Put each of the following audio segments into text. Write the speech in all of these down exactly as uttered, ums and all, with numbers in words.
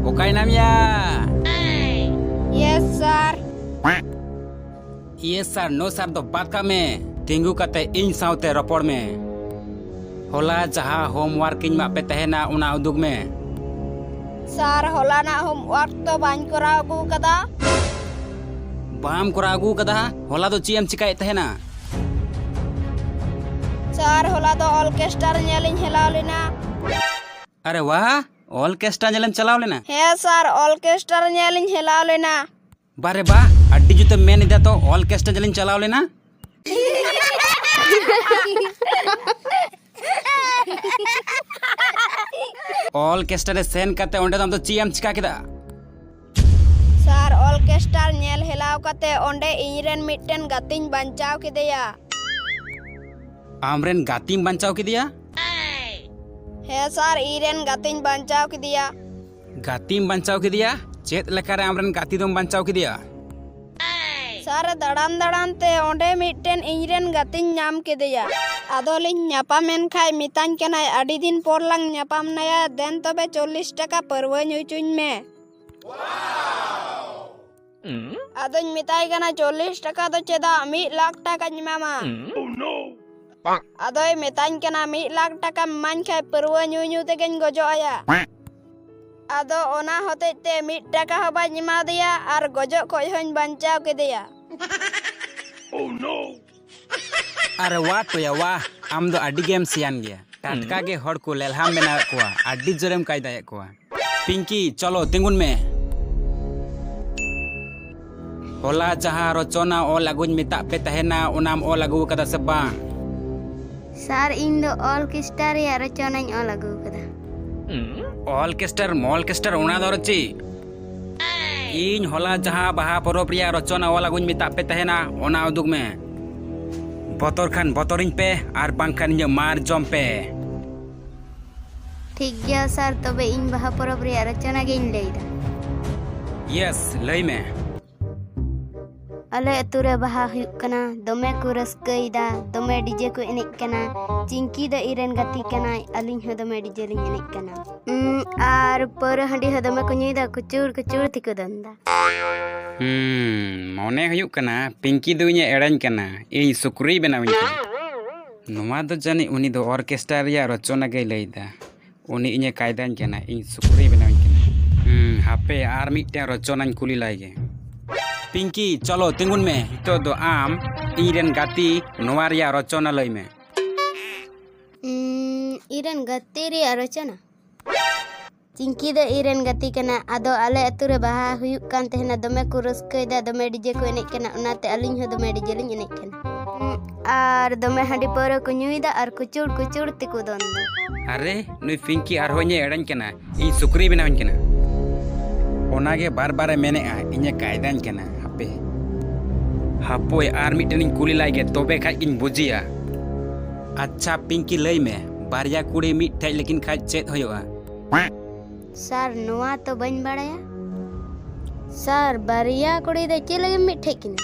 ᱚᱠᱟᱭ ᱱᱟᱢᱭᱟ? Yes ᱥᱟᱨ᱾ Yes ᱥᱟᱨ, no ᱥᱟᱨ ᱫᱚ ᱵᱟᱫ ᱠᱟᱜ ᱢᱮ᱾ ᱛᱤᱸᱜᱩ ᱠᱟᱛᱮ ᱤᱧ ᱥᱟᱶᱛᱮ ᱨᱚᱯᱚᱲ ᱢᱮ᱾ ᱦᱚᱞᱟ ᱡᱟᱦᱟᱸ ᱦᱳᱢᱣᱟᱨᱠ ᱤᱧ ᱮᱢᱟᱜ ᱯᱮ ᱛᱟᱦᱮᱱᱟ, ᱚᱱᱟ ᱩᱫᱩᱜ ᱢᱮ᱾ ᱥᱟᱨ, ᱦᱚᱞᱟᱱᱟᱜ ᱦᱳᱢᱣᱟᱨᱠ ᱫᱚ ᱵᱟᱹᱧ ᱠᱚᱨᱟᱣ ᱟᱹᱜᱩ ᱠᱟᱫᱟ᱾ ᱵᱟᱢ ᱠᱚᱨᱟᱣ ᱟᱹᱜᱩ ᱠᱟᱫᱟ? ᱦᱚᱞᱟ ᱫᱚ ᱪᱮᱫ ᱮᱢ ᱪᱤᱠᱟᱭᱮᱫ ᱛᱟᱦᱮᱱᱟ? ᱥᱟᱨ, ᱦᱚᱞᱟ ᱫᱚ ᱚᱨᱠᱮᱥᱴᱟᱨ ᱧᱮᱞᱤᱧ ᱦᱮᱞᱟᱣ ᱞᱮᱱᱟ᱾ ᱟᱨᱮ ᱣᱟᱦ, ᱚᱨᱠᱮᱥᱴᱟᱨ ᱧᱮᱞᱮᱢ ᱪᱟᱞᱟᱣ ᱞᱮᱱᱟ? ᱦᱮᱸ ᱥᱟᱨ, ᱚᱨᱠᱮᱥᱴᱟᱨ ᱧᱮᱞᱤᱧ ᱦᱮᱞᱟᱣ ᱞᱮᱱᱟ᱾ ᱵᱟᱨᱮ ᱵᱟ, ᱟᱹᱰᱤ ᱡᱩᱛᱮᱢ ᱢᱮᱱ ᱮᱫᱟ ᱛᱚ, ᱚᱨᱠᱮᱥᱴᱟᱨ ᱧᱮᱞᱤᱧ ᱪᱟᱞᱟᱣ ᱞᱮᱱᱟ᱾ ᱚᱨᱠᱮᱥᱴᱟᱨ ᱨᱮ ᱥᱮᱱ ᱠᱟᱛᱮ ᱚᱸᱰᱮ ᱫᱚ ᱟᱢ ᱫᱚ ᱪᱮᱫ ᱮᱢ ᱪᱤᱠᱟ ᱠᱮᱫᱟ? ᱥᱟᱨ, ᱚᱨᱠᱮᱥᱴᱟᱨ ᱧᱮᱞ ᱦᱮᱞᱟᱣ ᱠᱟᱛᱮ ᱚᱸᱰᱮ ᱤᱧᱨᱮᱱ ᱢᱤᱫᱴᱮᱱ ᱜᱟᱛᱮᱧ ᱵᱟᱧᱪᱟᱣ ᱠᱮᱫᱮᱭᱟ᱾ ᱟᱢᱨᱮᱱ ᱜᱟᱛᱮᱢ ᱵᱟᱧᱪᱟᱣ ᱠᱮᱫᱮᱭᱟ? ᱦᱮᱸ ᱥᱟᱨ, ᱤᱧᱨᱮᱱ ᱜᱟᱛᱮᱧ ᱵᱟᱧᱪᱟᱣ ᱠᱮᱫᱮᱭᱟ᱾ ᱜᱟᱛᱮᱢ ᱵᱟᱧᱪᱟᱣ ᱠᱮᱫᱮᱭᱟ? ᱪᱮᱫ ᱞᱮᱠᱟᱨᱮ ᱟᱢᱨᱮᱱ ᱜᱟᱛᱮ ᱫᱚᱢ ᱵᱟᱧᱪᱟᱣ ᱠᱮᱫᱮᱭᱟ? ᱥᱟᱨ, ᱫᱟᱬᱟᱱ ᱫᱟᱬᱟᱱ ᱛᱮ ᱚᱸᱰᱮ ᱢᱤᱫᱴᱮᱱ ᱤᱧᱨᱮᱱ ᱜᱟᱛᱮᱧ ᱧᱟᱢ ᱠᱮᱫᱮᱭᱟ᱾ ᱟᱫᱚᱞᱤᱧ ᱧᱟᱯᱟᱢᱮᱱ ᱠᱷᱟᱡ ᱢᱮᱛᱟᱧ ᱠᱟᱱᱟᱭ, "ᱟᱹᱰᱤ ᱫᱤᱱ ᱯᱚᱨ ᱞᱟᱝ ᱧᱟᱯᱟᱢ ᱱᱟᱭᱟ, ᱫᱮᱱ ᱛᱚᱵᱮ ᱪᱚᱞᱞᱤᱥ ᱴᱟᱠᱟ ᱯᱟᱹᱨᱣᱟᱹ ᱧᱩ ᱦᱚᱪᱚᱧ ᱢᱮ᱾" ᱟᱫᱚᱧ ᱢᱮᱛᱟᱭ ᱠᱟᱱᱟ, "ᱪᱚᱞᱞᱤᱥ ᱴᱟᱠᱟ ᱫᱚ ᱪᱮᱫᱟᱜ, ᱢᱤᱫ ᱞᱟᱠᱷ ᱴᱟᱠᱟᱧ ᱮᱢᱟᱢᱟ᱾" ᱟᱫᱚᱭ ᱢᱮᱛᱟᱧ ᱠᱟᱱᱟ, "ᱢᱤᱫ ᱞᱟᱠᱷ ᱴᱟᱠᱟᱢ ᱮᱢᱟᱧ ᱠᱷᱟᱡ ᱯᱟᱹᱨᱣᱟᱹ ᱧᱩ ᱧᱩ ᱛᱮᱜᱮᱧ ᱜᱚᱡᱚᱜ ᱟᱭᱟ᱾" ᱟᱫᱚ ᱚᱱᱟ ᱦᱚᱛᱮᱡ ᱛᱮ ᱢᱤᱫ ᱴᱟᱠᱟ ᱦᱚᱸ ᱵᱟᱹᱧ ᱮᱢᱟᱫᱮᱭᱟ ᱟᱨ ᱜᱚᱡᱚᱜ ᱠᱷᱚᱡ ᱦᱚᱸᱧ ᱵᱟᱧᱪᱟᱣ ᱠᱮᱫᱮᱭᱟ᱾ ᱟᱨᱮ ᱣᱟ ᱴᱚᱭᱟ ᱣᱟ, ᱟᱢ ᱫᱚ ᱟᱹᱰᱤ ᱜᱮᱢ ᱥᱮᱭᱟᱱ ᱜᱮᱭᱟ᱾ ᱴᱟᱴᱠᱟ ᱜᱮ ᱦᱚᱲ ᱠᱚ ᱞᱮᱞᱦᱟᱢ ᱵᱮᱱᱟᱣᱮᱫ ᱠᱚᱣᱟ, ᱟᱹᱰᱤ ᱡᱳᱨᱮᱢ ᱠᱟᱭᱫᱟᱭᱮᱫ ᱠᱚᱣᱟ᱾ ᱯᱤᱝᱠᱤ, ᱪᱚᱞᱚ ᱛᱤᱸᱜᱩᱱ ᱢᱮ᱾ ᱦᱚᱞᱟ ᱡᱟᱦᱟᱸ ᱨᱚᱪᱚᱱᱟ ᱚᱞ ᱟᱹᱜᱩᱧ ᱢᱮᱛᱟᱜ ᱯᱮ ᱛᱟᱦᱮᱱᱟ, ᱚᱱᱟᱢ ᱚᱞ ᱟᱹᱜᱩ ᱟᱠᱟᱫᱟ ᱥᱮ ᱵᱟᱝ? ᱥᱟᱨ, ᱤᱧ ᱫᱚ ᱚᱨᱠᱮᱥᱴᱟᱨ ᱨᱮᱭᱟᱜ ᱨᱚᱪᱚᱱᱟᱧ ᱚᱞ ᱟᱹᱜᱩ ᱟᱠᱟᱫᱟ᱾ ᱚᱨᱠᱮᱥᱴᱟᱨ ᱢᱚᱞᱠᱮᱥᱴᱟᱨ, ᱚᱱᱟ ᱫᱚ ᱟᱨᱚ ᱪᱮᱫ? ᱤᱧ ᱦᱚᱞᱟ ᱡᱟᱦᱟᱸ ᱵᱟᱦᱟ ᱯᱚᱨᱚᱵᱽ ᱨᱮᱭᱟᱜ ᱨᱚᱪᱚᱱᱟ ᱚᱞ ᱟᱹᱜᱩᱧ ᱢᱮᱛᱟᱜ ᱯᱮ ᱛᱟᱦᱮᱱᱟ, ᱚᱱᱟ ᱩᱫᱩᱜ ᱢᱮ᱾ ᱵᱚᱛᱚᱨ ᱠᱷᱟᱱ ᱵᱚᱛᱚᱨᱤᱧ ᱯᱮ, ᱟᱨ ᱵᱟᱝᱠᱷᱟᱱ ᱤᱧᱟᱹᱜ ᱢᱟᱨ ᱡᱚᱢ ᱯᱮ᱾ ᱴᱷᱤᱠ ᱜᱮᱭᱟ ᱥᱟᱨ, ᱛᱚᱵᱮ ᱤᱧ ᱵᱟᱦᱟ ᱯᱚᱨᱚᱵᱽ ᱨᱮᱭᱟᱜ ᱨᱚᱪᱚᱱᱟ ᱜᱤᱧ ᱞᱟᱹᱭᱫᱟ᱾ ᱭᱮᱥ, ᱞᱟᱹᱭ ᱢᱮ᱾ ᱟᱞᱮ ᱟᱹᱛᱩ ᱨᱮ ᱵᱟᱦᱟ ᱦᱩᱭᱩᱜ ᱠᱟᱱᱟ, ᱫᱚᱢᱮ ᱠᱚ ᱨᱟᱹᱥᱠᱟᱹᱭᱮᱫᱟ, ᱫᱚᱢᱮ ᱰᱤᱡᱮ ᱠᱚ ᱮᱱᱮᱡ ᱠᱟᱱᱟ᱾ ᱪᱤᱝᱠᱤ ᱫᱚ ᱤᱧ ᱨᱮᱱ ᱜᱟᱛᱮ ᱠᱟᱱᱟᱭ, ᱟᱹᱞᱤᱧ ᱦᱚᱸ ᱫᱚᱢᱮ ᱰᱤᱡᱮ ᱞᱤᱧ ᱮᱱᱮᱡ ᱠᱟᱱᱟ᱾ ᱩᱸ, ᱟᱨ ᱯᱟᱹᱣᱨᱟᱹ ᱦᱟᱺᱰᱤ ᱦᱚᱸ ᱫᱚᱢᱮ ᱠᱚ ᱧᱩᱭᱮᱫᱟ, ᱠᱩᱪᱩᱲ ᱠᱩᱪᱩᱲ ᱛᱮᱠᱚ ᱫᱚᱱ ᱮᱫᱟ᱾ ᱦᱩᱸ, ᱢᱚᱱᱮ ᱦᱩᱭᱩᱜ ᱠᱟᱱᱟ ᱯᱤᱝᱠᱤ ᱫᱚ ᱤᱧᱮ ᱮᱲᱮᱧ ᱠᱟᱱᱟ, ᱤᱧ ᱥᱩᱠᱨᱤᱭ ᱵᱮᱱᱟᱣᱤᱧ ᱠᱟᱱᱟ᱾ ᱱᱚᱣᱟ ᱫᱚ ᱡᱟᱹᱱᱤᱡ ᱩᱱᱤ ᱫᱚ ᱚᱨᱠᱮᱥᱴᱨᱟ ᱨᱮᱭᱟᱜ ᱨᱚᱪᱚᱱᱟ ᱜᱮᱭ ᱞᱟᱹᱭᱫᱟ᱾ ᱩᱱᱤ ᱤᱧᱮ ᱠᱟᱭᱫᱟᱧ ᱠᱟᱱᱟ, ᱤᱧ ᱥᱩᱠᱨᱤᱭ ᱵᱮᱱᱟᱣᱤᱧ ᱠᱟᱱᱟ᱾ ᱦᱩᱸ, ᱦᱟᱯᱮ ᱟᱨ ᱢᱤᱫᱴᱮᱱ ᱨᱚᱪᱚᱱᱟᱧ ᱠᱩᱞᱤ ᱞᱟᱭ ᱜᱮ᱾ ᱯᱤᱝᱠᱤ, ᱪᱚᱞᱚ ᱛᱤᱸᱜᱩᱱ ᱢᱮ᱾ ᱱᱤᱛᱚᱜ ᱫᱚ ᱟᱢ ᱤᱧ ᱨᱮᱱ ᱜᱟᱛᱮ ᱱᱚᱣᱟ ᱨᱮᱭᱟᱜ ᱨᱚᱪᱚᱱᱟ ᱞᱟᱹᱭ ᱢᱮ᱾ ᱩᱸ, ᱤᱧ ᱨᱮᱱ ᱜᱟᱛᱮ ᱨᱮᱭᱟᱜ ᱨᱚᱪᱚᱱᱟ? ᱪᱤᱝᱠᱤ ᱫᱚ ᱤᱧ ᱨᱮᱱ ᱜᱟᱛᱮ ᱠᱟᱱᱟ᱾ ᱟᱫᱚ ᱟᱞᱮ ᱟᱹᱛᱩ ᱨᱮ ᱵᱟᱦᱟ ᱦᱩᱭᱩᱜ ᱠᱟᱱ ᱛᱟᱦᱮᱱᱟ, ᱫᱚᱢᱮ ᱠᱚ ᱨᱟᱹᱥᱠᱟᱹᱭᱮᱫᱟ, ᱫᱚᱢᱮ ᱰᱤᱡᱮ ᱠᱚ ᱮᱱᱮᱡ ᱠᱟᱱᱟ, ᱚᱱᱟᱛᱮ ᱟᱹᱞᱤᱧ ᱦᱚᱸ ᱫᱚᱢᱮ ᱰᱤᱡᱮ ᱞᱤᱧ ᱮᱱᱮᱡ ᱠᱟᱱᱟ᱾ ᱟᱨ ᱫᱚᱢᱮ ᱦᱟᱺᱰᱤ ᱯᱟᱹᱣᱨᱟᱹ ᱠᱚ ᱧᱩᱭᱮᱫᱟ ᱟᱨ ᱠᱩᱪᱩᱲ ᱠᱩᱪᱩᱲ ᱛᱮᱠᱚ ᱫᱚᱱ ᱮᱫᱟ᱾ ᱟᱨᱮ, ᱱᱩᱭ ᱯᱤᱝᱠᱤ ᱟᱨᱦᱚᱸ ᱤᱧᱮ ᱮᱲᱮᱧ ᱠᱟᱱᱟ, ᱤᱧ ᱥᱩᱠᱨᱤᱭ ᱵᱮᱱᱟᱣᱤᱧ ᱠᱟᱱᱟ᱾ ᱚᱱᱟᱜᱮ ᱵᱟᱨ ᱵᱟᱨᱮ ᱢᱮᱱᱮᱜᱼᱟ, ᱤᱧᱮ ᱠᱟᱭᱫᱟᱧ ᱠᱟᱱᱟ᱾ ᱦᱟᱯᱮ, ᱦᱟᱯᱳᱭ ᱟᱨ ᱢᱤᱫᱴᱮᱱᱤᱧ ᱠᱩᱞᱤ ᱞᱟᱭ ᱜᱮ, ᱛᱚᱵᱮ ᱠᱷᱟᱡ ᱜᱤᱧ ᱵᱩᱡᱮᱭᱟ᱾ ᱟᱪᱪᱷᱟ ᱯᱤᱝᱠᱤ, ᱞᱟᱹᱭ ᱢᱮ, ᱵᱟᱨᱭᱟ ᱠᱩᱲᱤ ᱢᱤᱫ ᱴᱷᱮᱡ ᱞᱮᱠᱤᱱ ᱠᱷᱟᱡ ᱪᱮᱫ ᱦᱩᱭᱩᱜᱼᱟ? ᱥᱟᱨ, ᱱᱚᱣᱟ ᱛᱚ ᱵᱟᱹᱧ ᱵᱟᱲᱟᱭᱟ᱾ ᱥᱟᱨ, ᱵᱟᱨᱭᱟ ᱠᱩᱲᱤ ᱫᱚ ᱪᱮᱫ ᱞᱟᱹᱜᱤᱫ ᱢᱤᱫ ᱴᱷᱮᱡ ᱠᱤᱱᱟ?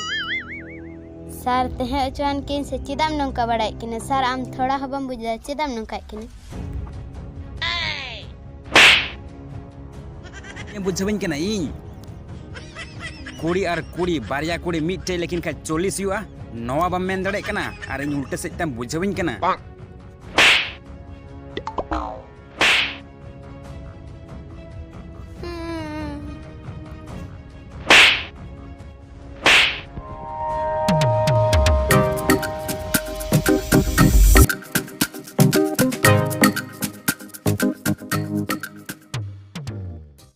ᱥᱟᱨ, ᱛᱟᱦᱮᱸ ᱦᱚᱪᱚᱣᱟᱱ ᱠᱤᱱ ᱥᱮ, ᱪᱮᱫᱟᱜ ᱱᱚᱝᱠᱟ ᱵᱟᱲᱟᱭᱮᱫ ᱠᱤᱱᱟ? ᱥᱟᱨ, ᱟᱢ ᱛᱷᱚᱲᱟ ᱦᱚᱸ ᱵᱟᱢ ᱵᱩᱡᱽ ᱮᱫᱟ, ᱪᱮᱫᱟᱜ ᱮᱢ ᱱᱚᱝᱠᱟᱭᱮᱫ ᱠᱤᱱᱟ? ᱵᱩᱡᱷᱟᱹᱣᱟᱹᱧ ᱠᱟᱱᱟ ᱤᱧ᱾ ᱠᱩᱲᱤ ᱟᱨ ᱠᱩᱲᱤ, ᱵᱟᱨᱭᱟ ᱠᱩᱲᱤ ᱢᱤᱫ ᱴᱷᱮᱡ ᱞᱮᱠᱤᱱ ᱠᱷᱟᱡ ᱪᱚᱞᱞᱤᱥ ᱦᱩᱭᱩᱜᱼᱟ, ᱱᱚᱣᱟ ᱵᱟᱢ ᱢᱮᱱ ᱫᱟᱲᱮᱭᱟᱜ ᱠᱟᱱᱟ? ᱟᱨ ᱤᱧ ᱩᱞᱴᱟᱹ ᱥᱮᱫ ᱛᱮᱢ ᱵᱩᱡᱷᱟᱹᱣᱟᱹᱧ ᱠᱟᱱᱟ᱾